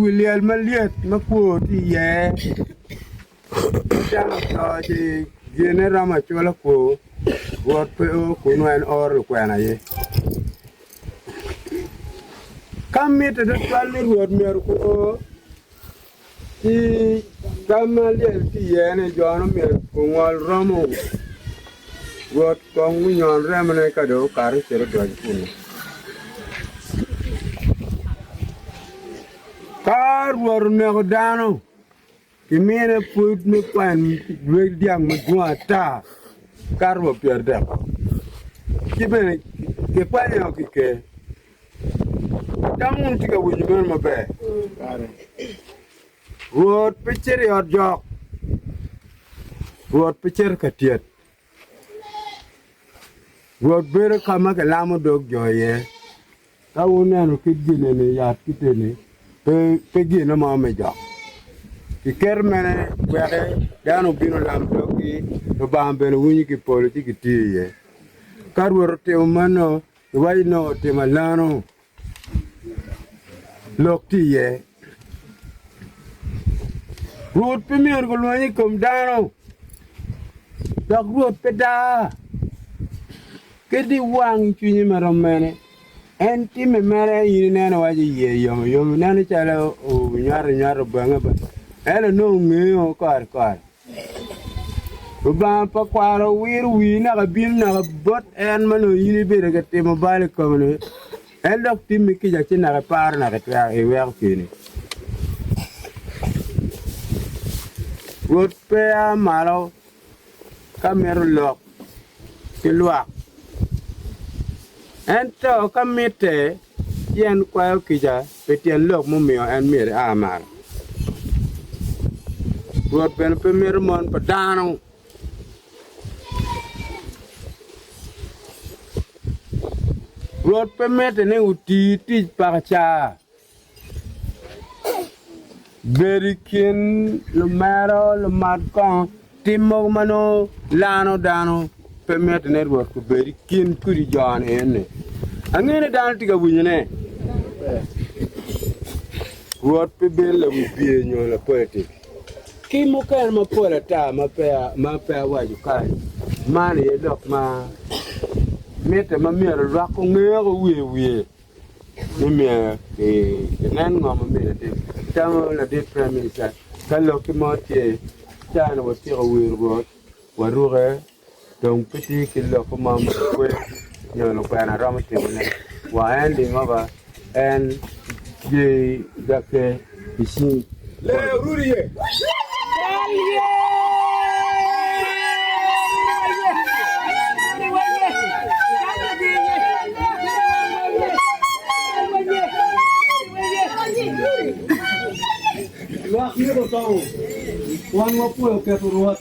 wi lyel malyet ma kwor tye iye, dano oto ci gine romo acula kwor, Rwot pe o kunnu en oro lukwena aye. Ka mitte tutwal ni Rwot myero ku o, ci ka ma lyel tye iye-ni jo-nu myero gungol romo, Rwot kong gunyon remone ka dong okato ocito odonyo kunnu. Ka Rwot oneko dano, Kimine pwod me kwan lwec dyang madwong ata kato wa pyerdek, ci bene kikwanye ki ker. Tam wunu tye ka winyo meno maber? Rwot pe cito i ot jok, Rwot pe cito ka tyet, Rwot bedo ka ma kilamo dog jo iye. Ka wuneno kit gin eni, yat kit eni, pe gine mo me jok. Kiketo mene wek dano obin olam doggi, Lubanga bene winyo ki i polo ci gitiyo iye. Ka Rwot otimo meno, iwaco ni nongo otimo alano, lok tye iye. Rwot pe myero gulweny i kom dano, dok Rwot pe daa. Kadi wang cwinyi ma rom mene, en timme mere in ineno waco iye yom yom, ineno calo onywato anywata obwange abwanga, ento nongo ongeyo kore kore. Lubanga pa kwaro wiro wii naka bino naka bot en ma nongo in ibedo ka timo bal i kome-ni, en dok timmi kica ci naka iparo naka itwero iweko keni. Rwot pe a malo ka mito lok ki lwak. Ento ka mitte, ci en kwayo kica pi tyen lok mumiyo en myero ea malo. Rwot bene pe mito mon pa dano. Rwot pe mitte ni wuti tic pakaca. Bedo i kin lumero, lumat kongo, tim mogo ma nongo lano dano pe mitte ni Rwot obed i kin kodi jo-ni eni. Angeyo ni dano tye ka winyone. Rwot pe bedo lawibye nyo lapolitik. Ki mukene mapol ata ma pe awaco kany, man aye lok ma mitte ma myero lwak ongeko wiye wiye. ni myero kinen ngo ma myero etim. Tamo ladit Prime Minister ka lokki mo tye cani watyeko wiro Rwot waruke dong pe tye ki lokko mo ma kwe nyo lukwena romo timone wa handing over en ye gake i cing. Ler orudi iye. Lwak myero oto, wan wapwoyo keto Rwot.